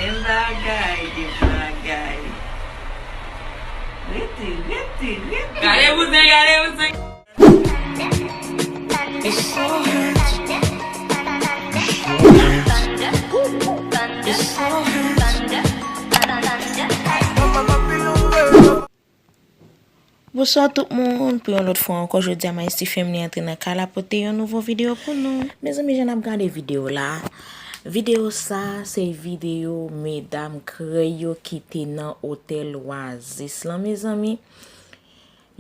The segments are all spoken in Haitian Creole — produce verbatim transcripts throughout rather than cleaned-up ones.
Gen bagay, gen bagay. Rete, rete, rete. Gade bouzen, gade bouzen. Bonswa tout moun, pou yon lòt fwa ankò, jodi a Maesty Family antre nan kay la pote yon nouvo videyo pou nou. Mezanmi, jan n ap gade videyo la, videyo sa se videyo medam krèy yo ki te nan otèl Oasis lan, mezanmi.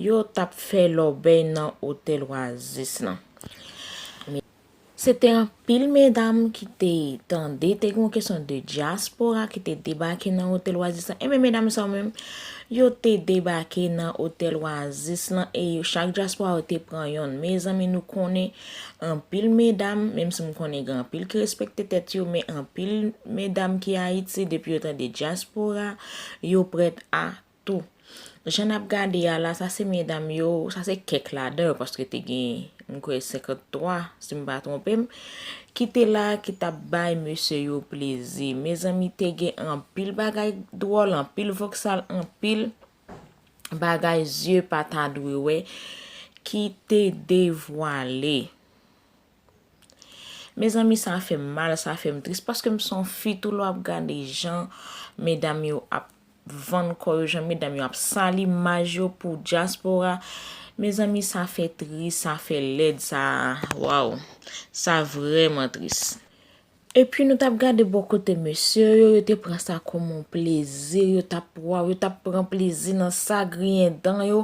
Yo t ap fè lòbèy nan otèl Oasis lan. Se te anpil medam ki te tande, te gen yon kesyon de dyaspora ki te debake nan otèl Oasis lan. Ebyen, medam sa yo menm, yo te debake nan otèl Oasis lan e yo, chak dyaspora yo te pran yonn. Mezanmi, nou konnen anpil medam, menm si m konnen gen anpil ki respekte tèt yo, men anpil medam ki Ayiti, depi yo tande dyaspora, yo prèt a tou. Jan n ap gade a la, sa se medam yo, sa se kèk ladan yo, paske te gen, m kwè, senkanntwa, si m pa twonpe m, ki te la, ki t ap bay mesye yo plezi. Mezanmi, te gen anpil bagay dwòl, anpil voksal, anpil bagay zye pa ta dwe wè, ki te devwale. Mezanmi, sa fè m mal, sa fè m tris, paske m se yon fi tou, lè w ap gade jan medam yo ap vann kò yo, jan medam yo ap sal imaj yo pou dyaspora. Mezanmi, sa fè tris, sa fè lèd, sa, waw, sa vrèman tris. Epi nou t ap gade bò kote mesye yo, yo te pran sa kòm yon plezi, yo t ap, waw, yo t ap pran plezi nan sa, griyen dan yo,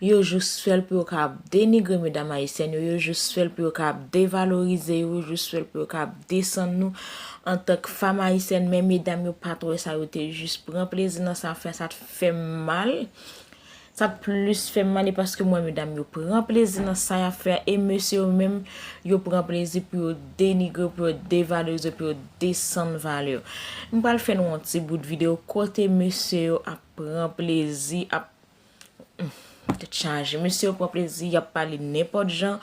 yo jis fè l pou yo ka ap denigre medam ayisyèn yo, yo jis fè l pou yo ka ap devalorize yo, yo jis fè l pou yo ka ap desann nou antank fanm ayisyèn, men medam yo pa t wè sa, yo te jis pran plezi nan sa, fè sa t fè m mal. Sa t plis fè m mal e paske m wè medam yo pran plezi nan sa y ap fè a, e mesye yo menm, yo pran plezi pou yo denigre, pou yo devalorize, pou yo desann valè yo. M pral fè nou yon ti bout videyo kote mesye yo ap pran plezi, ap, hmm, tèt chaje. Mesye yo pran plezi, y ap pale nenpòt jan,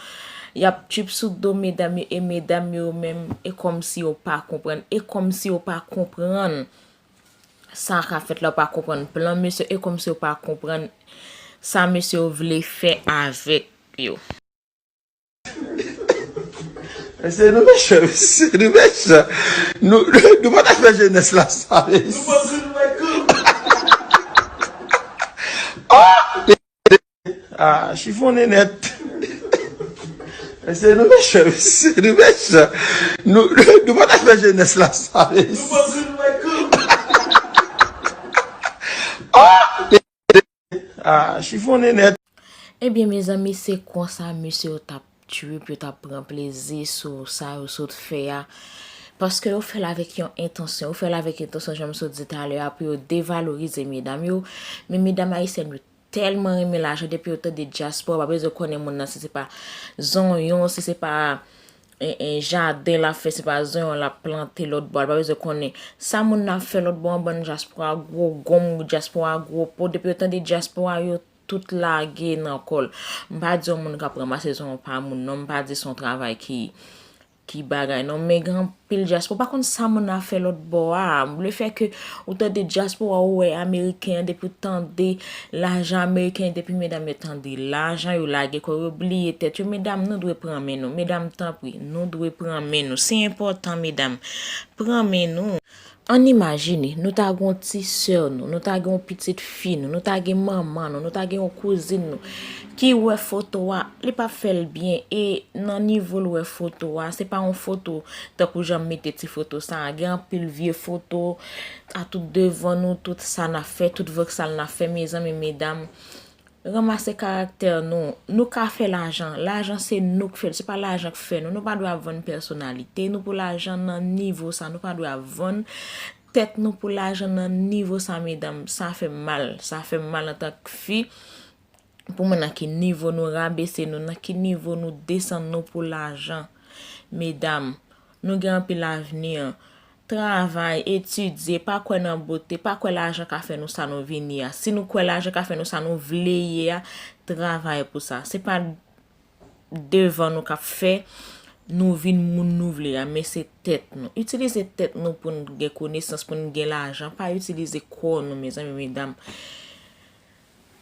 y ap trip sou do medam yo, e medam yo menm, e kòmsi yo pa konprann, e kòmsi yo pa konprann sa k ap fèt la, yo pa konprann plan mesye, e kòmsi yo pa konprann sa mesye yo vle fè avèk yo. Mesye, nou mechan, mesye, nou mechan. Nou, nou pa ta fè jenès la sa, mesye. Ah, chifonnen nèt. Mesye, nou mechan, mesye, nou mechan. Nou, nou pa ta fè jenès la sa, mesye. Ah, chifonnen nèt. Ebyen, mezanmi, se konsa mesye yo t ap trip, yo t ap pran plezi sou sa yo sot fè a. Paske yo fè l avèk yon entansyon, yo fè l avèk entansyon, jan m sot di talè a, pou yo devalorize medam yo. Men medam ayisyèn yo tèlman renmen lajan, depi yo tande dyaspora, pa bezwen konnen moun nan si se pa zonyon, si se pa, e, e, jaden l ap fè, se pa zonyon l ap plante lòt bò a, l pa bezwen konnen sa moun nan ap fè lòt bò a, bann dyaspora gwo gonm, dyaspora gwo po, depi yo tande dyaspora, yo tout lage nan kò l. M pa di yon moun k ap ranmase zonyon pa moun non, m pa di se yon travay ki ki bagay non, men gen anpil dyaspora, ou pa konn sa moun nan ap fè lòt bò a. Le fait que ou tande dyaspora, ou wè ameriken an, depi w tande lajan ameriken, depi medam yo tande lajan, yo lage kò yo, bliye tèt yo. Medam, nou dwe pran men nou. Medam, tanpri, nou dwe pran men nou. Se enpòtan, medam. Pran men nou. Ann imajine, nou ta gen yon ti sè nou, nou ta gen yon pitit fi nou, nou ta gen manman nou, nou ta gen yon kouzin nou ki wè foto a, li p ap fè l byen. E nan nivo l wè foto a, se pa yon foto tankou jan m mete ti foto sa a. Gen anpil vye foto a tout devan nou, tout sa n ap fè, tout voksal n ap fè, mezanmi, medam. Ranmase karaktè nou. Nou ka fè lajan. Lajan se nou k fè l. Se pa lajan k fè nou. Nou pa dwe ap vann pèsonalite nou pou lajan nan nivo sa. Nou pa dwe ap vann tèt nou pou lajan nan nivo sa, medam. Sa fè m mal. Sa fè m mal antank fi. Pou mwen, nan ki nivo nou rabese nou, nan ki nivo nou desann nou pou lajan. Medam, nou gen anpil avni. Travay, etidye, pa kwè nan bote, pa kwè lajan ka fè nou sa nou vin ye a. Si nou kwè lajan ka fè nou sa nou vle ye a, travay pou sa. Se pa devan nou k ap fè nou vin moun nou vle a, men se tèt nou. Itilize tèt nou pou n gen konesans, pou n gen lajan. Pa itilize kò nou, mezanmi, medam.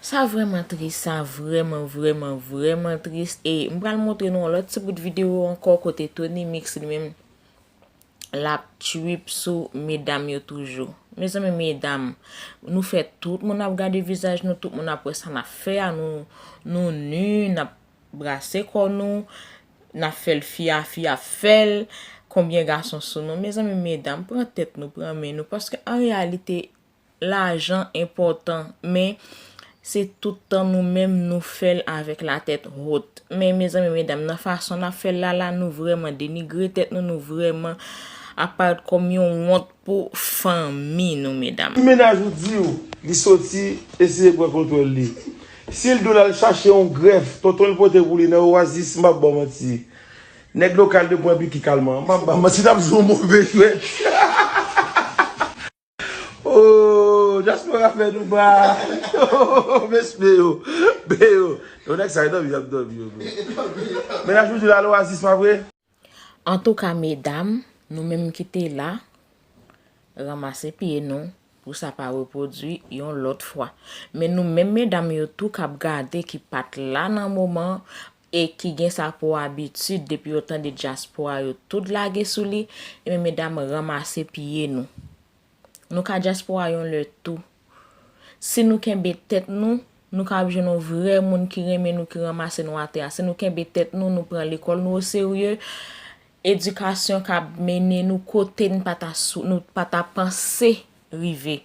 Sa vrèman tris, sa vrèman, vrèman, vrèman tris. E m pral montre nou yon lòt ti bout videyo ankò kote Tony Mix li menm l ap trip sou medam yo toujou. Mezanmi, medam, nou fè tout moun ap gade vizaj nou, tout moun ap wè sa n ap fè a, nou, nou ni, n ap brase kò nou, n ap fè l fi a, fi a fè l, konbyen gason sou nou. Mezanmi, medam, pran tèt nou, pran men nou, paske an reyalite, lajan enpòtan, men se tout tan nou menm nou fè l avèk latèt wot. Men, mezanmi, medam, nan fason n ap fè l la, la, nou vrèman denigre tèt nou, nou vrèman ap parèt kòm yon wont pou fanmi nou, medam. Si mennaj ou di w li soti, eseye pran kontwòl li. Si l di w l al chache yon grèf, tonton l pote pou li nan Oasis, m p ap ba w manti. Nèg lokal de pwen piki kalman. M p ap ba w manti, n ap jwe yon move jwèt. Oh, dyaspora fè nou mal. Oh, mesye yo. Beyo. Yo nèg sa yo dòmi, y ap dòmi yo, bro. Mennaj ou di l al Oasis, pa vre? Antouka, medam, nou menm ki te la, ranmase pye nou pou sa pa repwodui yon lòt fwa. Men nou menm medam yo tou k ap gade, ki pa t la nan moman e ki gen sa pou abitid, depi yo tande dyaspora yo tout lage sou li, ebyen medam, ranmase pye nou. Nou ka dyaspora yon lè tou. Si nou kenbe tèt nou, nou ka ap jwenn yon vrè moun ki renmen nou, ki ranmase nou atè a. Si nou kenbe tèt nou, nou pran lekòl nou oserye, edikasyon ka mennen nou kote n pa ta sou, nou pa ta panse rive.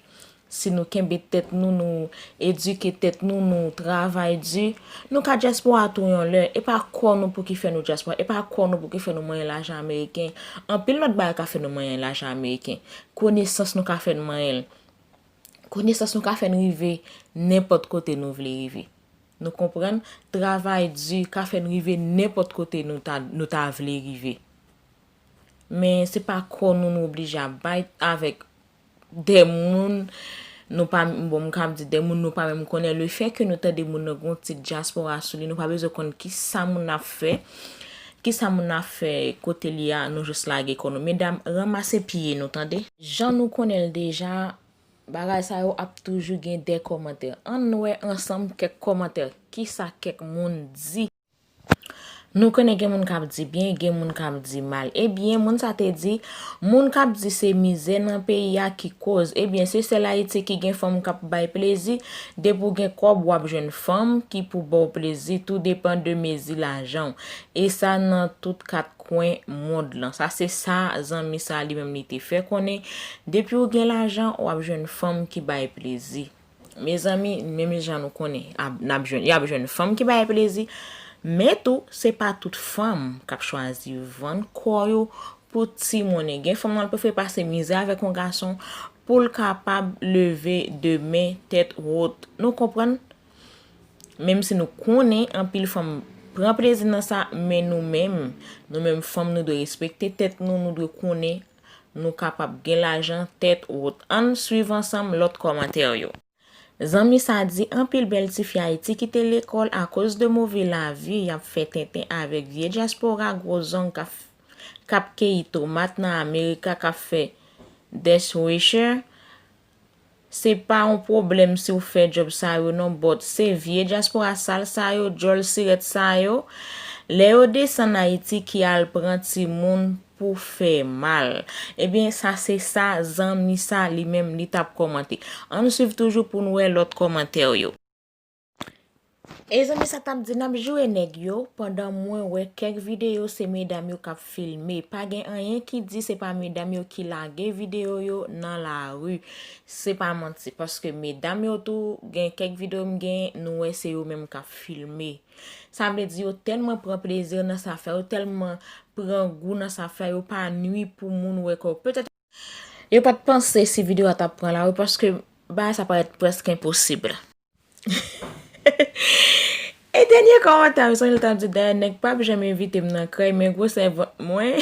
Si nou kenbe tèt nou, nou edike tèt nou, nou travay di, nou ka dyaspora tou yon lè. E pa kò nou pou ki fè nou dyaspora, e pa kò nou pou ki fè nou manyen lajan ameriken. Anpil lòt bagay ka fè nou manyen lajan ameriken. Konesans nou ka fè n manyen l. Konesans nou ka fè n rive nenpòt kote nou vle rive. Nou konprann? Travay di ka fè n rive nenpòt kote nou ta, nou ta vle rive. Men se pa kò nou nou oblije ap bay avèk de moun nou pa, bon, m ka ap di de moun nou pa menm konnen. Lefètke nou tande moun nan gon tit dyaspora sou li, nou pa bezwen konn kisa moun nan ap fè, kisa moun nan ap fè kote li a, nou jis lage kò nou. Medam, ranmase pye nou, tande. Jan nou konnen l deja, bagay sa yo ap toujou gen de kòmantè. Ann wè ansanm kèk kòmantè. Kisa kèk moun di? Nou konnen gen moun k ap di byen, gen moun k ap di mal. Ebyen, moun sa te di, moun k ap di se mizè nan peyi a ki koz. Ebyen, se sèl Ayiti ki gen fanm k ap bay plezi. Depi w gen kòb, w ap jwenn fanm ki pou ba w plezi. Tou depann de mezi lajan w. E sa nan tout kat kwen mond lan. Sa se sa zanmi sa li menm li te fè konnen. Depi w gen lajan, w ap jwenn fanm ki bay plezi. Mezanmi, menm jan nou konnen, ap, n ap jwenn, y ap jwenn fanm ki bay plezi, men tou, se pa tout fanm k ap chwazi vann kò yo pou ti monnen. Gen fanm nan l prefere pase mizè avèk yon gason pou l kapab leve demen tèt wot. Nou konprann? Menm si nou konnen anpil fanm pran plezi nan sa, men nou menm, nou menm fanm, nou dwe respekte tèt nou, nou dwe konnen nou kapab gen lajan tèt wot. Ann swiv ansanm lòt kòmantè yo. Zanmi sa di, anpil bèl tifi Ayiti kite lekòl akoz de move lavi, y ap fè tenten avèk vye dyaspora gwo zong k ap, k ap keyi tomat nan Amerika, k ap fè dishwasher. Se pa yon pwoblèm si w fè djòb sa yo non, but se vye dyaspora sal sa yo, djòl sirèt sa yo, lè yo desann Ayiti ki al pran timoun pou fè mal. Ebyen, sa se sa zanmi sa li menm li t ap kòmante. Ann swiv toujou pou n wè lòt kòmantè yo. E zanmi sa t ap di, n ap joure nèg yo, pandan mwen wè kèk videyo se medam yo k ap filme. Pa gen anyen ki di se pa medam yo ki lage videyo yo nan lari. Se pa manti, paske medam yo tou, gen kèk videyo m gen, nou wè se yo menm k ap filme. Sa vle di yo tèlman pran plezi nan sa fè, yo tèlman pran gou nan sa fè, yo pa nwi pou moun wè kò. Petèt yo pa t panse si videyo a t ap pran lari, paske bagay sa parèt prèske enposib. E dènye kòmantè, m sonje l t ap di, dayè nèg p ap janm envite m nan krèy, men gwosè vant mwen,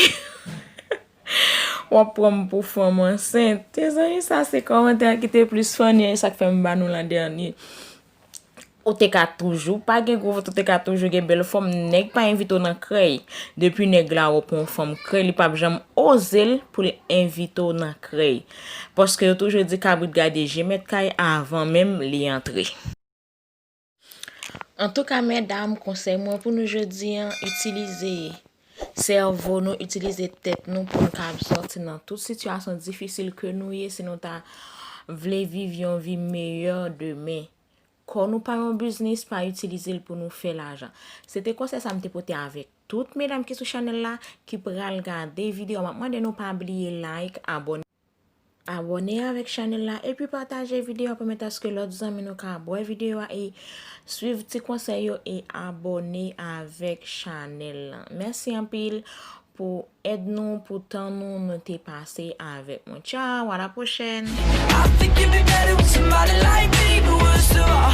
w ap pran m pou fanm ansent. Mezanmi, sa se kòmantè ki te plis funny, e sa k fè m ba nou lan dènye. Ou te ka toujou pa gen gwo vant, ou te ka toujou gen bèl fòm, nèg pa envite w nan krèy. Depi nèg la wè w pran yon fanm krèy, li p ap janm oze l pou l envite w nan krèy. Paske yo toujou di kabrit gade je mèt kay avan menm li antre. Antouka, medam, konsèy mwen pou nou jodi an, itilize sèvo nou, itilize tèt nou pou nou kapab sòti nan tout sitiyasyon difisil ke nou ye, si nou ta vle viv yon vi meyè demen. Kò nou pa yon biznis, pa itilize l pou nou fè lajan. Se te konsèy sa m te pote avèk tout medam ki sou chanèl la, ki pral gade videyo a. M ap mande nou pa bliye like, abòne, abòne avèk chanèl la, epi pataje videyo a pou mèt aske lòt zanmi nou ka wè videyo a e swiv ti konsèy yo e abòne avèk chanèl la. Mèsi anpil pou èd nou, pou tan nou, nou te pase avèk mwen. Tchao, à la prochaine! I think it'd be better with somebody like me, but worst of all,